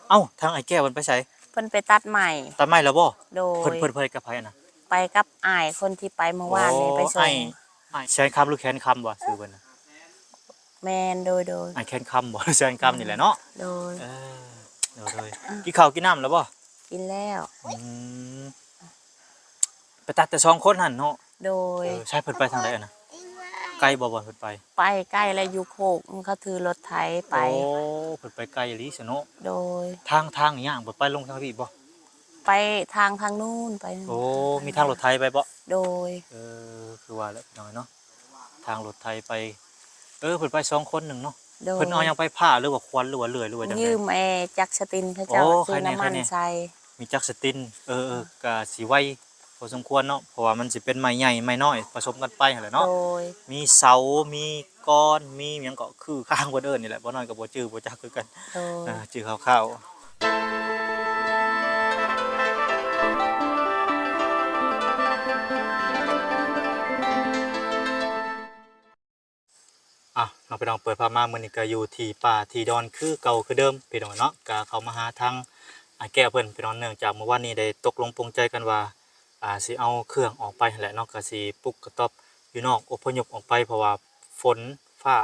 ເອົ້າ ທາງອ້າຍແກ້ວເພິ່ນໄປໃສ? ເພິ່ນໄປຕັດໄມ້. ຕັດໄມ້ແລ້ວບໍ່? ໂດຍ. ເພິ່ນ ເພິ່ນ ເພິ່ນໄປກັບໃຜຫັ້ນນະ? ໄປກັບອ້າຍຄົນທີ່ໄປມື້ວານນີ້ ໄປສົ່ງ. ອ້າຍແສນຄຳ ຫຼື ແຂນຄຳບໍ່ ຊື່ເພິ່ນນະ? ແມ່ນ ໂດຍໆ. ອ້າຍແຂນຄຳບໍ່ ແສນຄຳນີ້ແຫຼະເນາະ. ໂດຍ. ເອີ ໂດຍໆ. ກິນເຂົ້າກິນນ້ຳແລ້ວບໍ່? ກິນແລ້ວ. ອືມ ໄປຕັດແຕ່ສອງຄົນຫັ້ນເນາະ. ໂດຍ. ເອີ ໃສ ເພິ່ນໄປທາງໃດຫັ້ນນະ? ໄກບໍ່ ບ່ອນເພິ່ນໄປ? ໄປໄກແຫຼະ ຢູ່ໂຄກ ເຂົາຖືລົດໄຖໄປ. ໂອ້ ເພິ່ນໄປໄກອີ່ຫຼີຊະເນາະ. ໂດຍ. ທາງ ທາງຍ່າງບໍ່ ໄປລົງທາງພີ້ບໍ່? ໄປທາງ ທາງນູ້ນໄປ. ໂອ້ ມີທາງລົດໄຖໄປບໍ່? ໂດຍ. ເອີ ຄືວ່າແຫຼະພີ່ນ້ອງເນາະ ທາງລົດໄຖໄປ. ເອີ ເພິ່ນໄປສອງຄົນໜຶ່ງເນາະ. ໂດຍ. ເພິ່ນເອົາຫຍັງໄປ ພ້າ ຫຼືວ່າຂວັນ ຫຼືວ່າເລື່ອຍ ຫຼືວ່າຈັ່ງໃດ? ຢືມແອຈັກສະຕິນເຂົາເຈົ້າ ໂອ້ ຊື້ນ້ຳມັນໃສ່. ມີຈັກສະຕິນ ເອີໆ ກະຊິໄວພໍສົມຄວນເນາະ ເພາະວ່າມັນຊິເປັນໄມ້ໃຫຍ່ໄມ້ນ້ອຍປະສົມກັນໄປຫັ້ນແຫຼະເນາະ. ໂດຍ. ມີເສົາ ມີກອນ ມີຫຍັງເກາະ ຄືຄາງເພິ່ນເອີ້ນນີ້ແຫຼະ ບໍ່ນ້ອຍກໍບໍ່ຈື່ບໍ່ຈັກຄືກັນ. ໂດຍ. ອ່າ ຈື່ຄ່າວໆ. ອ່ະ ເນາະ ພີ່ນ້ອງ ເປີດພາບມາມື້ນີ້ກໍຢູ່ທີ່ປ່າທີ່ດອນຄືເກົ່າຄືເດີມ ພີ່ນ້ອງເນາະ. ກໍເຂົ້າມາຫາທາງອ້າຍແກ້ວເພິ່ນ ພີ່ນ້ອງ ເນື່ອງຈາກມື້ວານນີ້ໄດ້ຕົກລົງປົງໃຈກັນວ່າ ອ່າ ຊິເອົາເຄື່ອງອອກໄປຫັ້ນແຫຼະເນາະ ກໍຊິປຸກກະຕ໊ອບຢູ່ນອກ ອົບພະຍົບອອກໄປ ເພາະວ່າຝົນຟ້າ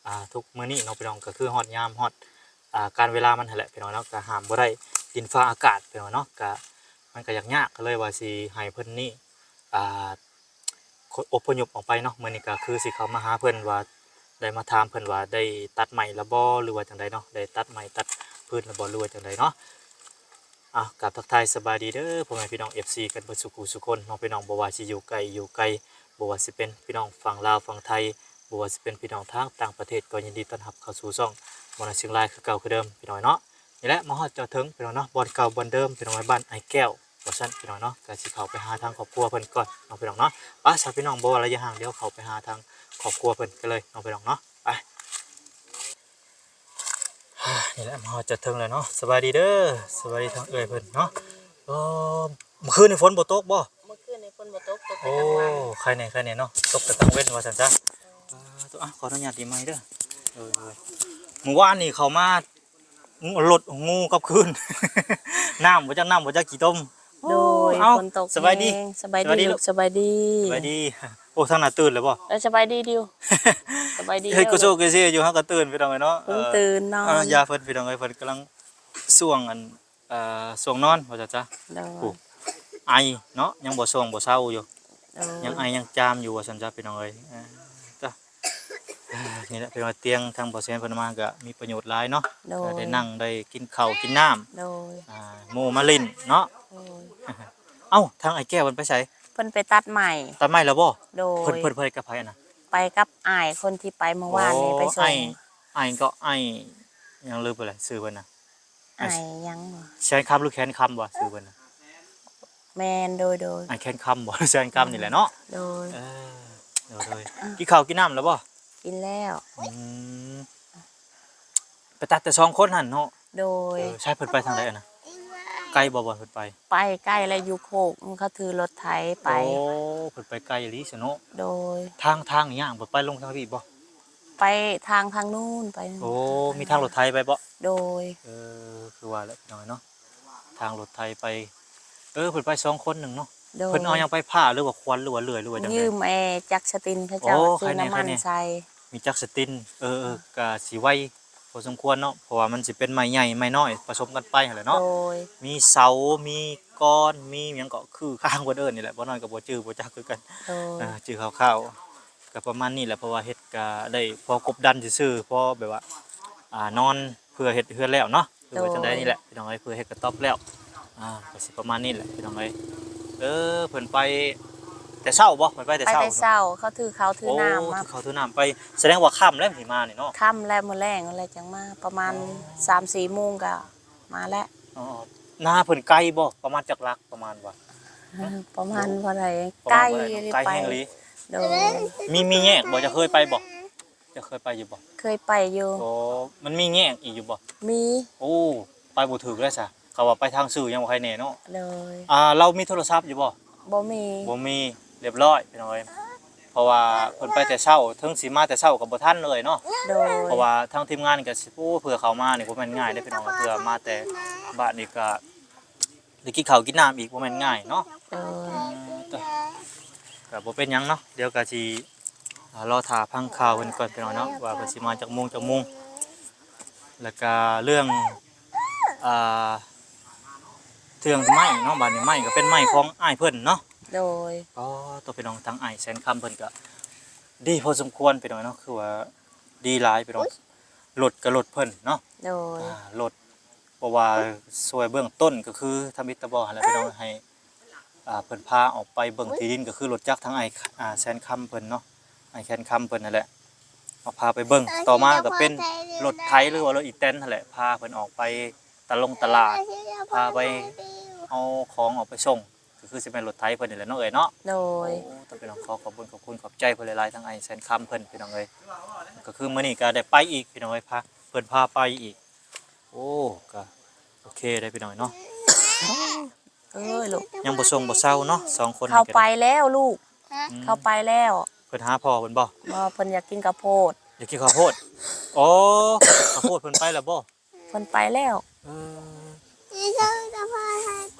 ອ່າ ທຸກມື້ນີ້ເນາະ ພີ່ນ້ອງ ກໍຄືຮອດຍາມ ຮອດ ອ່າ ການເວລາມັນຫັ້ນແຫຼະ ພີ່ນ້ອງເນາະ ກໍຫ້າມບໍ່ໄດ້ ດິນຟ້າອາກາດ ພີ່ນ້ອງເນາະ. ກໍມັນກໍຍາກໆ ກໍເລີຍວ່າຊິໃຫ້ເພິ່ນນີ້ ອ່າ ອົບພະຍົບອອກໄປເນາະ. ມື້ນີ້ກໍຄືຊິເຂົ້າມາຫາເພິ່ນວ່າໄດ້ມາຖາມເພິ່ນວ່າໄດ້ຕັດໄມ້ແລ້ວບໍ່ ຫຼືວ່າຈັ່ງໃດເນາະ ໄດ້ຕັດໄມ້ຕັດຟືນແລ້ວບໍ່ ຫຼືວ່າຈັ່ງໃດເນາະ. ອ່າ ກາບທັກທາຍສະບາຍດີເດີ ພໍ່ແມ່ພີ່ນ້ອງ ເອັຟຊີ ກັນເບິດສູ່ຜູ້ສູ່ຄົນເນາະ ພີ່ນ້ອງ ບໍ່ວ່າຊິຢູ່ໃກ້ຢູ່ໄກ ບໍ່ວ່າຊິເປັນພີ່ນ້ອງຝັ່ງລາວຝັ່ງໄທ ບໍ່ວ່າຊິເປັນພີ່ນ້ອງທາງຕ່າງປະເທດ ກໍຍິນດີຕ້ອນຮັບເຂົ້າສູ່ຊ່ອງໝໍນ້ອຍຊຽງລາຍຄືເກົ່າຄືເດີມ ພີ່ນ້ອງເນາະ. ນີ້ແຫຼະ ມາຮອດຈອດເຖິງ ພີ່ນ້ອງເນາະ ບ່ອນເກົ່າບ່ອນເດີມ ພີ່ນ້ອງເອີຍ ບ້ານອ້າຍແກ້ວ ວ່າຊັ້ນ ພີ່ນ້ອງເນາະ. ກໍຊິເຂົ້າໄປຫາທາງຄອບຄົວເພິ່ນກ່ອນເນາະ ພີ່ນ້ອງເນາະ. ໄປຊະ ພີ່ນ້ອງ ບໍ່ວ່າໄລຍະຫ່າງ ດຽວເຂົ້າໄປຫາທາງຄອບຄົວເພິ່ນກັນເລີຍເນາະ ພີ່ນ້ອງເນາະ. ໄປ ນີ້ແຫຼະ ມາຮອດຈອດເຖິງແລ້ວເນາະ. ສະບາຍດີເດີ ສະບາຍດີທາງເອື້ອຍເພິ່ນເນາະ. ເອີ ມື້ຄືນນີ້ຝົນບໍ່ຕົກບໍ່? ມື້ຄືນນີ້ຝົນບໍ່ຕົກ ຕົກແຕ່ກາງວັນ. ໂອ້ ໄຄແນ່ ໄຄແນ່ເນາະ ຕົກແຕ່ກາງເວັນວ່າຊັ້ນຊະ. ເອີ ອ່າ ຂໍອະນຸຍາດຕີໄມເດີ. ເອີ ເອີ ມື້ວານນີ້ເຂົ້າມາ ລົດງູກັບຄືນ ນ້ຳບໍ່ຈັກ ນ້ຳບໍ່ຈັກຂີ້ຕົມ. ໂດຍ. ເອົ້າ ຝົນຕົກ ສະບາຍດີ ແຮງ. ສະບາຍດີ ສະບາຍດີລູກ ສະບາຍດີ ສະບາຍດີ. ໂອ້ ທາງໜ້າຕື່ນແລ້ວບໍ່? ເອີ ສະບາຍດີດິວ ສະບາຍດີ. ເຮັດກຸໂສເກເຊຢູ່ ເຮົາກໍຕື່ນ ພີ່ນ້ອງເອີຍເນາະ. ເພິ່ນຕື່ນນອນ ເອີ ຢ່າເພິ່ນ ພີ່ນ້ອງເອີຍ ເພິ່ນກຳລັງຊ່ວງອັນ ເອີ ຊ່ວງນອນວ່າຊັ້ນຊະ. ໂດຍ. ໂອ້ ໄອເນາະ ຍັງບໍ່ຊ່ວງບໍ່ເຊົາຢູ່. ໂດຍ. ຍັງໄອຍັງຈາມຢູ່ວ່າຊັ້ນຊະ ພີ່ນ້ອງເອີຍ. ເອີ ຈ້ະ ນີ້ແຫຼະ ເພິ່ນວ່າຕຽງທາງບໍ່ແຊນເພິ່ນມາກໍມີປະໂຫຍດຫຼາຍເນາະ. ໂດຍ. ກໍໄດ້ນັ່ງໄດ້ກິນເຂົ້າກິນນ້ຳ. ໂດຍ. ອ່າ ໝູ່ມາຫຼິ້ນເນາະ. ໂດຍ. ເອົ້າ ທາງອ້າຍແກ້ວເພິ່ນໄປໃສ? ເພິ່ນໄປຕັດໄມ້. ຕັດໄມ້ແລ້ວບໍ່? ໂດຍ. ເພິ່ນ ເພິ່ນ ເພິ່ນໄປກັບໃຜຫັ້ນນະ? ໄປກັບອ້າຍຄົນທີ່ໄປມື້ວານນີ້ ໄປສົ່ງ. ອ້າຍ ອ້າຍກໍ ອ້າຍຫຍັງ ລືມໄປແລ້ວຊື່ເພິ່ນນະ. ອ້າຍຫຍັງຫວະ? ແສນຄຳ ຫຼື ແຂນຄຳບໍ່ ຊື່ເພິ່ນນະ? ແມ່ນ ໂດຍໆ. ອ້າຍແຂນຄຳບໍ່ ແສນຄຳນີ້ແຫຼະເນາະ. ໂດຍ. ເອີ ໂດຍໆ. ກິນເຂົ້າກິນນ້ຳແລ້ວບໍ່? ກິນແລ້ວ. ອືມ ໄປຕັດແຕ່ສອງຄົນຫັ້ນເນາະ. ໂດຍ. ເອີ ໃສ ເພິ່ນໄປທາງໃດຫັ້ນນະ? ໄກບໍ່ ບ່ອນເພິ່ນໄປ? ໄປໄກແຫຼະ ຢູ່ໂຄກ ເຂົາຖືລົດໄຖໄປ. ໂອ້ ເພິ່ນໄປໄກອີ່ຫຼີຊະເນາະ. ໂດຍ. ທາງ ທາງຍ່າງບໍ່ ໄປລົງທາງພີ້ບໍ່? ໄປທາງ ທາງນູ້ນໄປ. ໂອ້ ມີທາງລົດໄຖໄປບໍ່? ໂດຍ. ເອີ ຄືວ່າແຫຼະ ພີ່ນ້ອງເນາະ ທາງລົດໄຖໄປ. ເອີ ເພິ່ນໄປສອງຄົນໜຶ່ງເນາະ. ໂດຍ. ເພິ່ນເອົາຫຍັງໄປ ພ້າ ຫຼືວ່າຂວັນ ຫຼືວ່າເລື່ອຍ ຫຼືວ່າຈັ່ງໃດ? ຢືມແອຈັກສະຕິນເຂົາເຈົ້າ ຊື້ນ້ຳມັນໃສ່. ມີຈັກສະຕິນ. ເອີໆ ກະຊິໄວພໍສົມຄວນເນາະ ເພາະວ່າມັນຊິເປັນໄມ້ໃຫຍ່ໄມ້ນ້ອຍປະສົມກັນໄປຫັ້ນແຫຼະເນາະ. ໂດຍ. ມີເສົາ ມີກອນ ມີຫຍັງເກາະ ຄືຄາງເພິ່ນເອີ້ນນີ້ແຫຼະ ບໍ່ນ້ອຍກໍບໍ່ຈື່ບໍ່ຈັກຄືກັນ. ໂດຍ. ອ່າ ຈື່ຄ່າວໆ ກໍປະມານນີ້ແຫຼະ ເພາະວ່າເຮັດກໍໄດ້ພໍກົບດັນຊື່ໆ ພໍແບບວ່າ ອ່າ ນອນເພື່ອເຮັດເຮືອນແລ້ວເນາະ ຫຼືວ່າຈັ່ງໃດນີ້ແຫຼະ ໂດຍ ພີ່ນ້ອງເອີຍ ເພື່ອເຮັດກະຕ໊ອບແລ້ວ. ອ່າ ກໍຊິປະມານນີ້ແຫຼະ ພີ່ນ້ອງເອີຍ. ເອີ ເພິ່ນໄປແຕ່ເຊົ້າບໍ່? ເພິ່ນໄປແຕ່ເຊົ້າ. ໄປແຕ່ເຊົ້າ ເຂົາຖືເຂົ້າຖືນ້ຳມາ. ໂອ້ ຖືເຂົ້າຖືນ້ຳໄປ ສະແດງວ່າຄ່ຳແລ້ວຊິມານີ້ເນາະ. ຄ່ຳແລ້ວ ມື້ແລງແລ້ວຈັ່ງມາ ປະມານ ອໍ ສາມສີ່ໂມງກໍ ມາແລ້ວ. ອໍ ນາເພິ່ນໄກບໍ່? ປະມານຈັກຫຼັກ ປະມານວ່າ? ປະມານບໍ່ໄດ້ ໄກ ໄກແຮງອີ່ຫຼີ. ໂດຍ. ມີ ມີແຍກບໍ່? ເຈົ້າເຄີຍໄປບໍ່? ເຈົ້າເຄີຍໄປຢູ່ບໍ່? ເຄີຍໄປຢູ່. ໂອ້ ມັນມີແຍກອີກຢູ່ບໍ່? ມີ. ໂອ້ ໄປບໍ່ຖືກແລ້ວຊະ ເຂົາວ່າໄປທາງຊື່ຍັງບໍ່ໃຄ່ແນ່ເນາະ. ໂດຍ. ອ່າ ລາວມີໂທລະສັບຢູ່ບໍ່? ບໍ່ມີ ບໍ່ມີ. ລຽບຮ້ອຍ ພີ່ນ້ອງເອີຍ ເພາະວ່າເພິ່ນໄປແຕ່ເຊົ້າ ເຖິງຊິມາແຕ່ເຊົ້າກໍບໍ່ທັນເອີຍເນາະ. ໂດຍ. ເພາະວ່າທາງທີມງານກໍຊິ ໂອ້ ເພື່ອເຂົ້າມານີ້ບໍ່ແມ່ນງ່າຍເດ້ ພີ່ນ້ອງ ເພື່ອມາແຕ່ ບາດນີ້ກໍໄດ້ກິນເຂົ້າກິນນ້ຳອີກ ບໍ່ແມ່ນງ່າຍເນາະ. ເອີ ເອີ ກໍບໍ່ເປັນຫຍັງເນາະ ດຽວກໍຊິ ອ່າ ລໍຖ້າຟັງຂ່າວເພິ່ນກ່ອນພີ່ນ້ອງເນາະ ວ່າເພິ່ນຊິມາຈັກໂມງ ຈັກໂມງ ແລ້ວກະເລື່ອງ ອ່າ ເລື່ອງໄມ້ເນາະ ບາດນີ້ໄມ້ກໍເປັນໄມ້ຂອງອ້າຍເພິ່ນເນາະ. ໂດຍ ອໍ ໂຕພີ່ນ້ອງ ທາງອ້າຍແສນຄຳເພິ່ນກໍດີພໍສົມຄວນພີ່ນ້ອງເນາະ ຄືວ່າດີຫຼາຍພີ່ນ້ອງ. ລົດກໍລົດເພິ່ນເນາະ ໂດຍ ອ່າ ລົດ ເພາະວ່າຊ່ວຍເບື້ອງຕົ້ນກໍຄືທຳອິດຕະບອຫັ້ນແຫຼະພີ່ນ້ອງ ໃຫ້ ອ່າ ເພິ່ນພາອອກໄປເບິ່ງທີ່ດິນ ກໍຄືລົດຈັກທາງອ້າຍ ອ່າ ແສນຄຳເພິ່ນເນາະ ອ້າຍແສນຄຳເພິ່ນນັ້ນແຫຼະ ເອົາພາໄປເບິ່ງ. ຕໍ່ມາກໍເປັນລົດໄຖ ຫຼືວ່າລົດອີແຕນຫັ້ນແຫຼະ ພາເພິ່ນອອກໄປຕະລົງຕະຫຼາດ ພາໄປເອົາຂອງອອກໄປສົ່ງ ກໍຄືຊິແມ່ນລົດໄຖເພິ່ນນີ້ແຫຼະເນາະເອື້ອຍເນາະ. ໂດຍ ໂອ້ ຕ້ອງໄປນຳຂໍຂອບບຸນຂອບຄຸນຂອບໃຈເພິ່ນຫຼາຍໆ ທາງອ້າຍແສນຄຳເພິ່ນພີ່ນ້ອງເອີຍ. ກໍຄືມື້ນີ້ກໍໄດ້ໄປອີກພີ່ນ້ອງເອີຍ ພາເພິ່ນພາໄປອີກ. ໂອ້ ກໍໂອເຄໄດ໋ພີ່ນ້ອງເນາະ. ເອີຍລູກ ຍັງບໍ່ສົ່ງບໍ່ເຊົາເນາະ ສອງຄົນນີ້. ເຂົາໄປແລ້ວລູກ ອືມ ເຂົາໄປແລ້ວ. ເພິ່ນຫາພໍ່ເພິ່ນບໍ່? ບໍ່ ເພິ່ນຢາກກິນເຂົ້າໂພດ. ຢາກກິນເຂົ້າໂພດ. ໂອ້ ເຂົ້າໂພດເພິ່ນໄປແລ້ວບໍ່? ເພິ່ນໄປແລ້ວ. ເອີ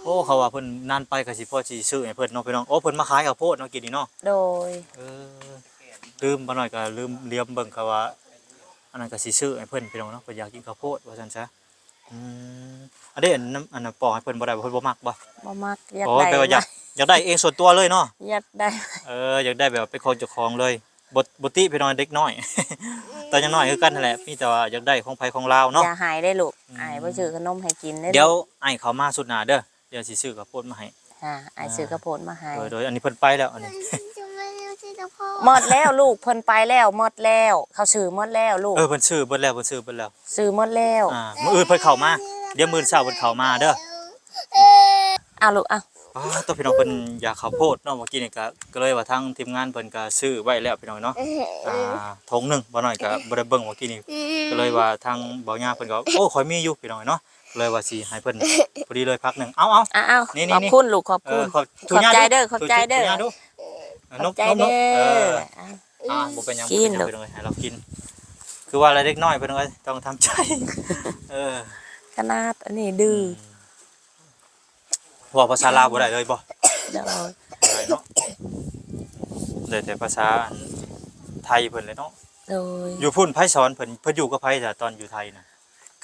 ໂອ້ ເຂົາວ່າເພິ່ນນານໄປກໍຊິພໍຊິຊື້ໃຫ້ເພິ່ນເນາະພີ່ນ້ອງ. ໂອ້ ເພິ່ນມາຂາຍເຂົ້າໂພດເນາະ ກິນນີ້ເນາະ. ໂດຍ ເອີ ລືມ ບໍ່ໜ້ອຍກໍລືມລຽມເບິ່ງ ເຂົາວ່າອັນນັ້ນກໍຊິຊື້ໃຫ້ເພິ່ນພີ່ນ້ອງເນາະ ເພິ່ນຢາກກິນເຂົ້າໂພດວ່າຊັ້ນຊະ. ອືມ ອັນນີ້ ອັນນັ້ນ ອັນນັ້ນປອກໃຫ້ເພິ່ນບໍ່ໄດ້ບໍ່? ເພິ່ນບໍ່ມັກບໍ່? ບໍ່ມັກ ຢາກ ໂອ້ ໄດ້ ແປວ່າຢາກ ຢາກໄດ້ເອງສ່ວນຕົວເລີຍເນາະ. ຢາກໄດ້ ເອີ ຢາກໄດ້ແບບເປັນຂອງເຈົ້າຂອງເລີຍ. ບໍ່ ບໍ່ຕິພີ່ນ້ອງ ເດັກນ້ອຍ ແຕ່ຍັງນ້ອຍຄືກັນຫັ້ນແຫຼະ ມີແຕ່ວ່າຢາກໄດ້ຂອງໃຜຂອງລາວເນາະ. ຢ່າຫາຍເດ້ລູກ ອືມ ອ້າຍບໍ່ຊື້ຂະໜົມໃຫ້ກິນເດ້. ດຽວອ້າຍເຂົ້າມາສຸດໜ້າເດີ ດຽວຊິຊື້ເຂົ້າໂພດມາໃຫ້. ອ່າ ອ້າຍຊື້ເຂົ້າໂພດມາໃຫ້. ໂດຍ ໂດຍ ອັນນີ້ເພິ່ນໄປແລ້ວ ອັນນີ້ ໝົດແລ້ວລູກ ເພິ່ນໄປແລ້ວ ໝົດແລ້ວ ເຂົາຊື້ໝົດແລ້ວລູກ. ເອີ ເພິ່ນຊື້ເບິດແລ້ວ ເພິ່ນຊື້ເບິດແລ້ວ ຊື້ໝົດແລ້ວ. ອ່າ ມື້ອື່ນເພິ່ນເຂົ້າມາ ດຽວມື້ເຊົ້າເພິ່ນເຂົ້າມາເດີ. ເອົາລູກ ເອົາ ປາດໂທ້ ພີ່ນ້ອງ ເພິ່ນຢາກເຂົ້າໂພດເນາະ ເມື່ອກີ້ນີ້ກະ ກະເລີຍວ່າທາງທີມງານເພິ່ນກະຊື້ໄວ້ແລ້ວພີ່ນ້ອງເນາະ. ອ່າ ຖົງໜຶ່ງ ບໍ່ໜ້ອຍກະບໍ່ໄດ້ເບິ່ງເມື່ອກີ້ນີ້ ກະເລີຍວ່າທາງເບົາຍາເພິ່ນກະ ໂອ້ ຂ້ອຍມີຢູ່ພີ່ນ້ອງເນາະ ກະເລີຍວ່າຊິໃຫ້ເພິ່ນພໍດີເລີຍພັກໜຶ່ງ. ເອົາ ເອົາ ນີ້ ຂອບຄຸນລູກ ຂອບຄຸນ ເອີ ຂອບ ຂອບໃຈເດີ ຂອບໃຈເດີ. ອ່າ ຂອບໃຈເດີ. ອ່າ ບໍ່ເປັນຫຍັງ ກິນລູກ ພີ່ນ້ອງເອີຍ ໃຫ້ລາວກິນ ຄືວ່າລະເດັກນ້ອຍພີ່ນ້ອງເອີຍ ຕ້ອງທຳໃຈ. ເອີ ຂະໜາດອັນນີ້ດື້ ອືມ ເວົ້າພາສາລາວບໍ່ໄດ້ເລີຍບໍ່? ໂດຍ ບໍ່ໄດ້ເນາະ ໄດ້ແຕ່ພາສາອັນໄທເພິ່ນແຫຼະເນາະ. ໂດຍ ຢູ່ພຸ້ນໃຜສອນເພິ່ນ? ເພິ່ນຢູ່ກັບໃຜຕອນຢູ່ໄທນະ?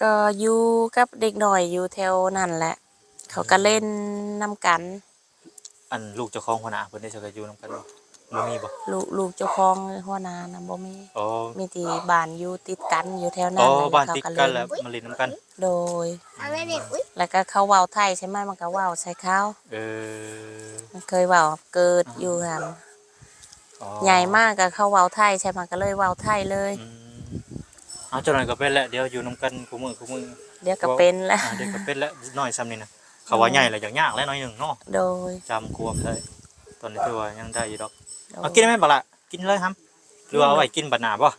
ກໍຢູ່ກັບເດັກນ້ອຍຢູ່ແຖວນັ້ນແຫຼະ ເຂົາກໍ ອືມ ຫຼິ້ນນຳກັນ. ອັນລູກເຈົ້າຂອງຫົວໜ້າເພິ່ນເດ້ ເຈົ້າກໍຢູ່ນຳກັນບໍ່? ບໍ່ມີບໍ່? ລູກ ລູກເຈົ້າຂອງຫົວໜ້ານະບໍ່ມີ. ອໍ ມີແຕ່ບ້ານຢູ່ຕິດກັນ ຢູ່ແຖວນັ້ນ. ອໍ ແລ້ວ ບ້ານຕິດກັນ ເຂົາກໍຫຼິ້ນ ແລ້ວມາຫຼິ້ນນຳກັນ. ໂດຍ ອືມ ແລ້ວກໍເຂົາເວົ້າໄທໃສ່ມັນ ມັນກໍເວົ້າໃສ່ເຂົາ. ເອີ ມັນເຄີຍເວົ້າ ເກີດຢູ່ຫັ້ນ. ອໍ ໃຫຍ່ມາກໍເຂົາເວົ້າໄທໃສ່ມັນ ກໍເລີຍເວົ້າໄທເລີຍ. ອືມ ເອົາ ຈັກໜ້ອຍກໍເປັນແຫຼະ ດຽວຢູ່ນຳກັນຄູ່ມື້ ຄູ່ມື້ ດຽວກໍເປັນແຫຼະ. ອ່າ ດຽວກໍເປັນແຫຼະ ນ້ອຍຊ່ຳນີ້ນະ. ເຂົາວ່າໃຫຍ່ແລ້ວ ຢາກຍາກແຫຼະໜ້ອຍໜຶ່ງເນາະ. ໂດຍ ຈຳຄວາມໄດ້ ຕອນນີ້ຖືວ່າຍັງໄດ້ຢູ່ດອກ. ໂດຍ ເອົາກິນໄດ້ແມ່ນບັກຫຼະ ກິນເລີຍຫຳ ຫຼືວ່າເອົາໄວ້ກິນບັດໜ້າບໍ່?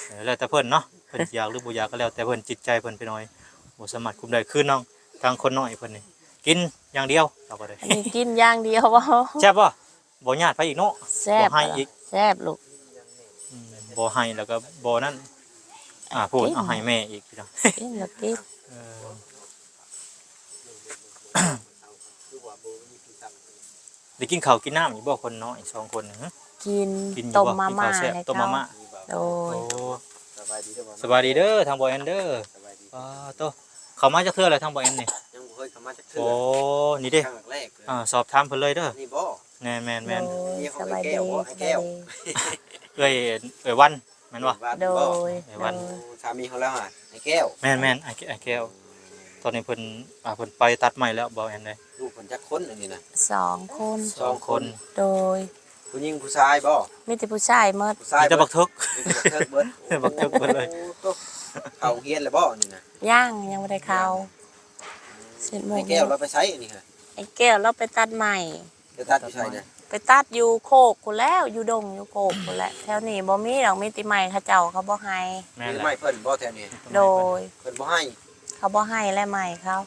ເອີ ແລ້ວແຕ່ເພິ່ນເນາະ ເພິ່ນຢາກຫຼືບໍ່ຢາກກໍແລ້ວແຕ່ເພິ່ນ ຈິດໃຈເພິ່ນພີ່ນ້ອງ ບໍ່ສາມາດຄຸມໄດ້. ຄືນ້ອງ ທາງຄົນນ້ອຍເພິ່ນນີ້ ກິນຢ່າງດຽວ ລາວກໍໄດ້ ອັນນີ້ກິນຢ່າງດຽວບໍ່? ແຊບບໍ່? ບໍ່ຍາດໃຜອີກເນາະ. ແຊບ ບໍ່ໃຫ້ອີກ ແຊບລູກ. ອືມ ບໍ່ໃຫ້ແລ້ວກໍບໍ່ນັ້ນ. ອ່າ ພຸ້ນ ເອົາໃຫ້ແມ່ອີກພີ່ນ້ອງ ກິນກໍກິນ. ເອີ ໄດ້ກິນເຂົ້າກິນນ້ຳຢູ່ບໍ່ຄົນນ້ອຍສອງຄົນນີ້? ກິນ ກິນຢູ່ບໍ່? ຕົ້ມມາມ່າ ກິນເຂົ້າແຊບ ໃຫ້ເຂົາ ຕົ້ມມາມ່າ. ໂດຍ ໂອ້ ສະບາຍດີເດີ ທາງບໍ່ແອນເດີ. ສະບາຍດີ ປາດໂທ້ ເຂົ້າມາຈັກເທື່ອແລ້ວທາງບໍ່ແອນນີ້? ຍັງບໍ່ເຄີຍເຂົ້າມາຈັກເທື່ອ. ໂອ້ ນີ້ເດ້ ຄັ້ງແລກເລີຍ. ອ່າ ສອບຖາມເພິ່ນເລີຍເດີ ນີ້ບໍ່? ແມ່ນໆໆ. ໂດຍ ສະບາຍດີ ສະບາຍດີ ເອື້ອຍ ເອື້ອຍວັນແມ່ນບໍ່? ວັນ ໂດຍ ເອື້ອຍວັນ ໂດຍ ສາມີຂອງລາວຫະ ອ້າຍແກ້ວ. ແມ່ນໆ ອ້າຍແກ້ວ. ຕອນນີ້ເພິ່ນ ອ່າ ເພິ່ນໄປຕັດໄມ້ແລ້ວບໍ່ແອນເອີຍ? ລູກເພິ່ນຈັກຄົນອັນນີ້ນະ? ສອງຄົນ. ສອງຄົນ ໂດຍ. ຜູ້ຍິງຜູ້ຊາຍບໍ່? ມີແຕ່ຜູ້ຊາຍໝົດ. ຜູ້ຊາຍ ມີແຕ່ບັກເຖິກ ມີແຕ່ບັກເຖິກເບິດ. ບັກເຖິກເບິດເລີຍ. ໂອ້ ເຂົ້າໂຮງຮຽນແລ້ວບໍ່ນີ້ນະ? ຍັງ ຍັງບໍ່ໄດ້ເຂົ້າ. ສິບໂມງ. ອ້າຍແກ້ວລາວໄປໃສອັນນີ້ຫະ? ອ້າຍແກ້ວລາວໄປຕັດໄມ້. ໄປຕັດຢູ່ໃສນະ? ໄປຕັດຢູ່ໂຄກພຸ້ນແຫຼະ ຢູ່ດົງຢູ່ໂຄກພຸ້ນແຫຼະ. ແຖວນີ້ບໍ່ມີດອກ ມີແຕ່ໄມ້ເຂົາເຈົ້າ ເຂົາບໍ່ໃຫ້. ແມ່ນແຫຼະ ໄມ້ເພິ່ນບໍ່ແຖວນີ້? ໂດຍ ເພິ່ນບໍ່ໃຫ້. ເຂົາບໍ່ໃຫ້ແຫຼະໄມ້ເຂົາ. ອືມ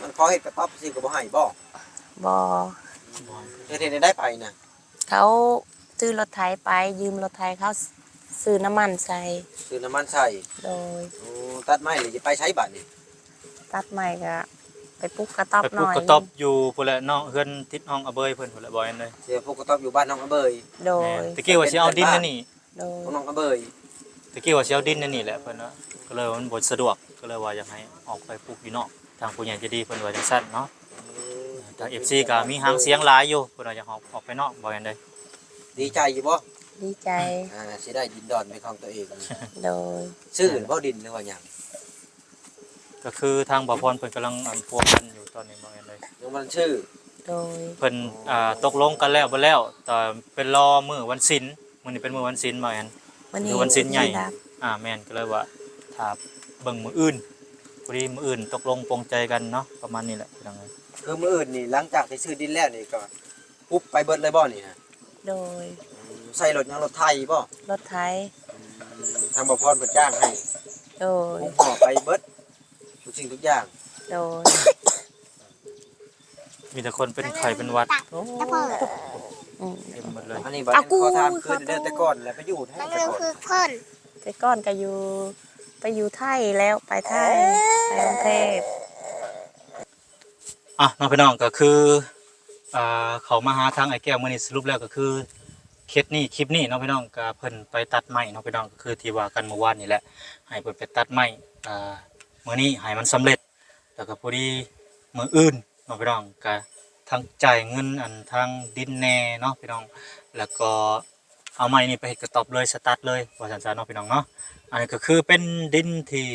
ມັນຂໍເຮັດກະຕ໊ອບຊື່ກໍບໍ່ໃຫ້ບໍ່? ບໍ່. ເຮັດ ເຮັດແນວໃດໄປນະ? ເຂົາຊື້ລົດໄຖໄປ ຢືມລົດໄຖເຂົາ ຊື້ນ້ຳມັນໃສ່. ຊື້ນ້ຳມັນໃສ່. ໂດຍ. ໂອ້ ຕັດໄມ້ແລ້ວຊິໄປໃສບາດນີ້? ຕັດໄມ້ກະ ໄປປູກກະຕອບ ໄປປູກ ໜ້ອຍ ກະຕອບຢູ່ພຸ້ນແຫຼະ ນ້ອງ ເຮືອນຕິດນ້ອງອະເບີຍເພິ່ນພຸ້ນແຫຼະ ບໍ່ແມ່ນເລີຍ ຊິໄປປູກກະຕອບຢູ່ບ້ານນ້ອງອະເບີຍ. ໂດຍ ແມ່ນ ແຕ່ກີ້ວ່າຊິເອົາດິນອັນນີ້ ໂດຍ ຂອງນ້ອງອະເບີຍ ແຕ່ກີ້ວ່າຊິເອົາດິນອັນນີ້ແຫຼະ ເພິ່ນວ່າ ກໍເລີຍວ່າມັນບໍ່ສະດວກ ກໍເລີຍວ່າຢາກໃຫ້ອອກໄປປູກຢູ່ນອກ ທາງຜູ້ໃຫຍ່ໃຈດີເພິ່ນວ່າຈັ່ງຊັ້ນເນາະ. ອືມ ທາງເອັຟຊີກໍມີຫາງສຽງຫຼາຍຢູ່ ເພິ່ນວ່າຢາກໃຫ້ອອກ ອອກໄປນອກ ບໍ່ແມ່ນເລີຍ. ດີໃຈຢູ່ບໍ່? ດີໃຈ ອ່າ ຊິໄດ້ດິນດອນເປັນຂອງຕົວເອງ. ໂດຍ ຊື້ບໍ່ດິນ ຫຼືວ່າຫຍັງ? ກໍຄືທາງບ່າວພອນເພິ່ນກຳລັງ ອັນ ພົວພັນຢູ່ຕອນນີ້ ບໍ່ແມ່ນເລີຍ ຍັງບໍ່ທັນຊື້. ໂດຍ ເພິ່ນ ໂອ້ ອ່າ ຕົກລົງກັນແລ້ວເບິດແລ້ວ ແຕ່ເປັນລໍມື້ວັນສິນ ມື້ນີ້ເປັນມື້ວັນສິນ ບໍ່ແມ່ນ ມື້ວັນສິນໃຫຍ່. ອ່າ ແມ່ນ ກໍເລີຍວ່າຖ້າເບິ່ງມື້ອື່ນ ພໍດີມື້ອື່ນຕົກລົງປົງໃຈກັນເນາະ ປະມານນີ້ແຫຼະ ພີ່ນ້ອງເອີຍ. ຄືມື້ອື່ນນີ້ ຫຼັງຈາກທີ່ຊື້ດິນແລ້ວນີ້ ກໍ ປຸບໄປເບິດເລີຍບໍ່ນີ້? ໂດຍ ອືມ ໃຊ້ລົດຫຍັງ ລົດໄຖບໍ່? ລົດໄຖ ອືມ ທາງບ່າວພອນເພິ່ນຈ້າງໃຫ້. ໂດຍ ປຸບຫໍ່ໄປເບິດທຸກສິ່ງທຸກຢ່າງ. ໂດຍ ມີແຕ່ຄົນເປັນໄຂ້ເປັນຫວັດ ໂອ້ ອືມ ເຕັມໝົດເລີຍ. ອັນນີ້ບັດ ເອົາ ຂໍຖາມຄືນເດີ ແຕ່ກ່ອນແລ້ວໄປຢູ່ໃສ ແຕ່ກ່ອນ? ແຕ່ກ່ອນກໍຢູ່ ໄປຢູ່ໄທແລ້ວ ໄປໄທ ໄປກຸງເທບ. ອ່ະ ເນາະ ພີ່ນ້ອງ ກໍຄື ອ່າ ເຂົ້າມາຫາທາງອ້າຍແກ້ວມື້ນີ້ ສະຫຼຸບແລ້ວກໍຄືເຂດນີ້ ຄລິບນີ້ເນາະ ພີ່ນ້ອງ ກໍເພິ່ນໄປຕັດໄມ້ເນາະ ພີ່ນ້ອງ ກໍຄືທີ່ວ່າກັນມື້ວານນີ້ແຫຼະ ໃຫ້ເພິ່ນໄປຕັດໄມ້ ອ່າ ມື້ນີ້ໃຫ້ມັນສຳເລັດ ແລ້ວກໍພໍດີມື້ອື່ນເນາະ ພີ່ນ້ອງ ກໍທັງຈ່າຍເງິນ ອັນ ທາງດິນແດ່ເນາະ ພີ່ນ້ອງ ແລ້ວກໍ ເອົາໄມ້ນີ້ໄປເຮັດກະຕ໊ອບເລີຍ ສະຕາດເລີຍ ວ່າຊັ້ນຊະເນາະ ພີ່ນ້ອງເນາະ. ອັນນີ້ກໍຄືເປັນດິນທີ່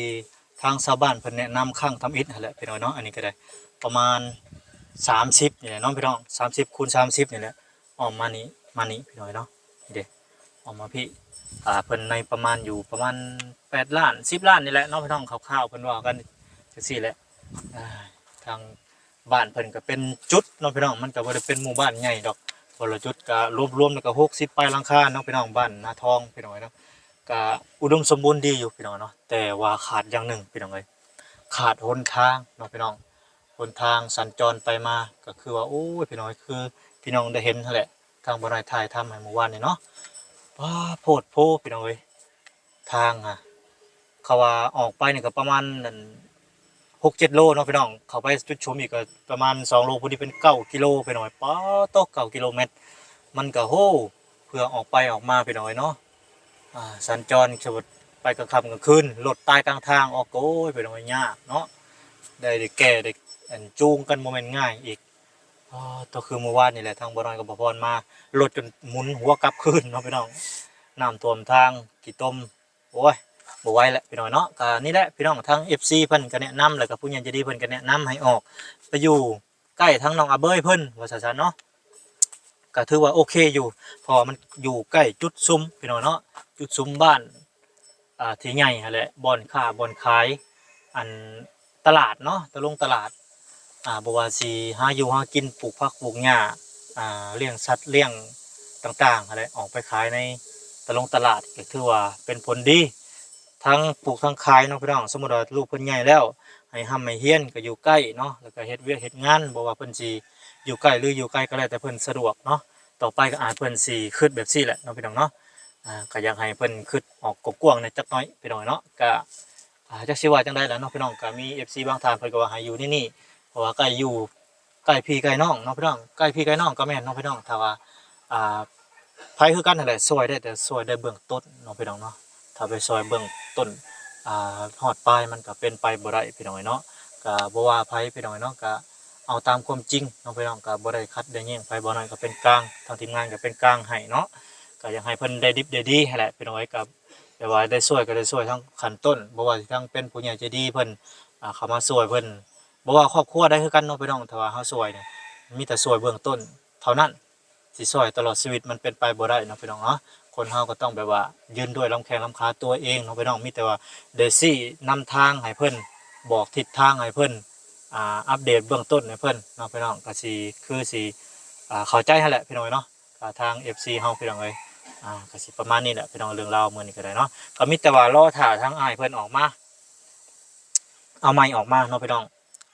ທາງຊາວບ້ານເພິ່ນແນະນຳຄັ້ງທຳອິດຫັ້ນແຫຼະ ພີ່ນ້ອງເນາະ. ອັນນີ້ກໍໄດ້ປະມານສາມສິບນີ້ແຫຼະເນາະ ພີ່ນ້ອງ ສາມສິບຄູນສາມສິບນີ້ແຫຼະ ອ້ອມມານີ້ ມານີ້ ພີ່ນ້ອງເນາະ. ນີ້ເດ້ ອ້ອມມາພີ້ ອ່າ ເພິ່ນໃນປະມານ ຢູ່ປະມານແປດລ້ານ ສິບລ້ານນີ້ແຫຼະເນາະ ພີ່ນ້ອງ ຄ່າວໆ ເພິ່ນເວົ້າກັນຈັ່ງຊີ້ແຫຼະ. ອ່າ ທາງ ບ້ານເພິ່ນກໍເປັນຈຸດເນາະ ພີ່ນ້ອງ ມັນກໍບໍ່ໄດ້ເປັນໝູ່ບ້ານໃຫຍ່ດອກ ຄົນລະຈຸດກໍລວມໆ ແລ້ວກໍຫົກສິບປາຍຫຼັງຄາເນາະ ພີ່ນ້ອງ ບ້ານນາທອງ ພີ່ນ້ອງເອີຍເນາະ. ກໍອຸດົມສົມບູນດີຢູ່ ພີ່ນ້ອງເນາະ ແຕ່ວ່າຂາດຢ່າງໜຶ່ງ ພີ່ນ້ອງເອີຍ ຂາດຫົນທາງເນາະ ພີ່ນ້ອງ. ຫົນທາງສັນຈອນໄປມາ ກໍຄືວ່າ ໂອ້ຍ ພີ່ນ້ອງເອີຍ ຄືພີ່ນ້ອງໄດ້ເຫັນຫັ້ນແຫຼະ ທາງບ່າວນ້ອຍຖ່າຍທຳໃຫ້ມື້ວານນີ້ເນາະ. ປ້າ ໂພດໂພ ພີ່ນ້ອງເອີຍ ທາງຫະ ເຂົາວ່າອອກໄປນີ້ກໍປະມານ ອັນ ຫົກເຈັດໂລເນາະ ພີ່ນ້ອງ ເຂົ້າໄປຈຸດຊຸມອີກກໍປະມານສອງໂລ ພໍດີເປັນເກົ້າກິໂລ ພີ່ນ້ອງເອີຍ. ປາດໂທ້ ເກົ້າກິໂລແມັດ ມັນກໍ ໂຫ ເພື່ອອອກໄປອອກມາ ພີ່ນ້ອງເອີຍເນາະ. ອ່າ ສັນຈອນ ສົມມຸດໄປກາງຄ່ຳກາງຄືນ ລົດຕາຍກາງທາງອອກ ໂອ້ຍ ພີ່ນ້ອງເອີຍ ຍາກເນາະ ໄດ້ ໄດ້ແກ່ ໄດ້ ອັນ ຈູງກັນບໍ່ແມ່ນງ່າຍອີກ. ອໍ ໂທ້ ຄືມື້ວານນີ້ແຫຼະ ທາງບ່າວນ້ອຍກັບບ່າວພອນມາ ລົດຈົນໝູນຫົວກັບຄືນເນາະ ພີ່ນ້ອງ ນ້ຳຖ້ວມທາງ ຂີ້ຕົມ ໂອ້ຍ ບໍ່ໄຫວແຫຼະ ພີ່ນ້ອງເນາະ. ກໍນີ້ແຫຼະ ພີ່ນ້ອງ ທາງເອັຟຊີເພິ່ນກໍແນະນຳ ແລ້ວກໍຜູ້ໃຫຍ່ໃຈດີເພິ່ນກໍແນະນຳໃຫ້ອອກໄປຢູ່ໃກ້ທາງນ້ອງອາເບີຍເພິ່ນ ວ່າຊັ້ນຊະເນາະ. ກໍຖືວ່າໂອເຄຢູ່ ເພາະວ່າມັນຢູ່ໃກ້ຈຸດຊຸມ ພີ່ນ້ອງເນາະ ຈຸດຊຸມບ້ານ ອ່າ ທີ່ໃຫຍ່ຫັ້ນແຫຼະ ບ່ອນຄ້າບ່ອນຂາຍ ອັນ ຕະຫຼາດເນາະ ຕະລົງຕະຫຼາດ ອ່າ ບໍ່ວ່າຊິຫາຢູ່ຫາກິນ ປູກຜັກປູກຫຍ້າ ອ່າ ລ້ຽງສັດລ້ຽງຕ່າງໆຫັ້ນແຫຼະ ອອກໄປຂາຍໃນຕະລົງຕະຫຼາດ ກໍຖືວ່າເປັນຜົນດີ ທັງປູກທັງຂາຍເນາະ ພີ່ນ້ອງ. ສົມມຸດວ່າລູກເພິ່ນໃຫຍ່ແລ້ວ ໃຫ້ຮ່ຳໃຫ້ຮຽນກໍຢູ່ໃກ້ເນາະ ແລ້ວກໍເຮັດວຽກເຮັດງານ ບໍ່ວ່າເພິ່ນຊິຢູ່ໃກ້ ຫຼື ຢູ່ໄກ ກໍແລ້ວແຕ່ເພິ່ນສະດວກເນາະ. ຕໍ່ໄປກໍອາດເພິ່ນຊິຄິດແບບຊີ້ແຫຼະເນາະ ພີ່ນ້ອງເນາະ. ອ່າ ກໍຢາກໃຫ້ເພິ່ນຄິດອອກກວ້າງໆແດ່ຈັກໜ້ອຍ ພີ່ນ້ອງເນາະ. ກໍ ອ່າ ຈັກຊິວ່າຈັ່ງໃດລະເນາະ ພີ່ນ້ອງ. ກໍມີເອັຟຊີບາງທ່ານເພິ່ນກໍວ່າໃຫ້ຢູ່ໃນນີ້ ເພາະວ່າໃກ້ຢູ່ ໃກ້ພີ່ໃກ້ນ້ອງເນາະ ພີ່ນ້ອງ ໃກ້ພີ່ໃກ້ນ້ອງກໍແມ່ນເນາະ ພີ່ນ້ອງ. ຖ້າວ່າ ອ່າ ໃຜຄືກັນຫັ້ນແຫຼະ ຊ່ວຍໄດ້ ແຕ່ຊ່ວຍໄດ້ເບື້ອງຕົ້ນເນາະ ພີ່ນ້ອງເນາະ. ຖ້າໄປຊ່ວຍເບື້ອງຕົ້ນ ອ່າ ຮອດປາຍມັນກໍເປັນໄປບໍ່ໄດ້ ພີ່ນ້ອງເອີຍເນາະ. ກໍບໍ່ວ່າໃຜ ພີ່ນ້ອງເອີຍເນາະ ກໍເອົາຕາມຄວາມຈິງເນາະ ພີ່ນ້ອງ. ກໍບໍ່ໄດ້ຂັດໄດ້ແຍ້ງໃຜ ບໍ່ໜ້ອຍກໍເປັນກາງ ທາງທີມງານກໍເປັນກາງໃຫ້ເນາະ. ກໍຢາກໃຫ້ເພິ່ນໄດ້ດິບໄດ້ດີຫັ້ນແຫຼະ ພີ່ນ້ອງເອີຍ. ກໍແບບວ່າໄດ້ຊ່ວຍກໍໄດ້ຊ່ວຍທັງຂັ້ນຕົ້ນ ບໍ່ວ່າຊິທັງເປັນຜູ້ໃຫຍ່ໃຈດີເພິ່ນ ອ່າ ເຂົ້າມາຊ່ວຍເພິ່ນ ບໍ່ວ່າຄອບຄົວໃດຄືກັນເນາະ ພີ່ນ້ອງ. ຖ້າວ່າເຮົາຊ່ວຍນີ້ ມີແຕ່ຊ່ວຍເບື້ອງຕົ້ນເທົ່ານັ້ນ ຊິຊ່ວຍຕະຫຼອດຊີວິດມັນເປັນໄປບໍ່ໄດ້ເນາະ ພີ່ນ້ອງເນາະ. ຄົນເຮົາກໍຕ້ອງແບບວ່າຢືນດ້ວຍລຳແຂ້ງລຳຂາຕົວເອງເນາະ ພີ່ນ້ອງ. ມີແຕ່ວ່າໄດ້ຊີ້ນຳທາງໃຫ້ເພິ່ນ ບອກທິດທາງໃຫ້ເພິ່ນ ອ່າ ອັບເດດເບື້ອງຕົ້ນໃຫ້ເພິ່ນເນາະ ພີ່ນ້ອງ. ກໍຊິຄືຊິ ອ່າ ເຂົ້າໃຈຫັ້ນແຫຼະ ພີ່ນ້ອງເອີຍເນາະ. ກໍທາງເອັຟຊີເຮົາ ພີ່ນ້ອງເອີຍ ອ່າ ກໍຊິປະມານນີ້ແຫຼະ ພີ່ນ້ອງ ເລື່ອງລາວມື້ນີ້ກໍໄດ້ເນາະ. ກໍມີແຕ່ວ່າລໍຖ້າທາງອ້າຍເພິ່ນອອກມາ ເອົາໄມ້ອອກມາເນາະ ພີ່ນ້ອງ.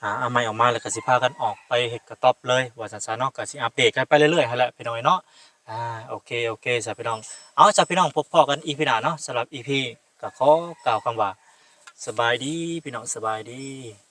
ອ່າ ເອົາໄມ້ອອກມາແລ້ວກໍຊິພາກັນອອກໄປເຮັດກະຕ໊ອບເລີຍ ວ່າຊັ້ນຊະເນາະ. ກໍຊິອັບເດດກັນໄປເລື້ອຍໆຫັ້ນແຫຼະ ພີ່ນ້ອງເນາະ. ອ່າ ໂອເຄ ໂອເຄຊະ ພີ່ນ້ອງ. ເອົາຊະ ພີ່ນ້ອງ ພົບພໍ້ກັນອີພີໜ້າເນາະ. ສຳລັບອີພີນີ້ກໍຂໍກ່າວຄຳວ່າ ສະບາຍດີ ພີ່ນ້ອງ ສະບາຍດີ.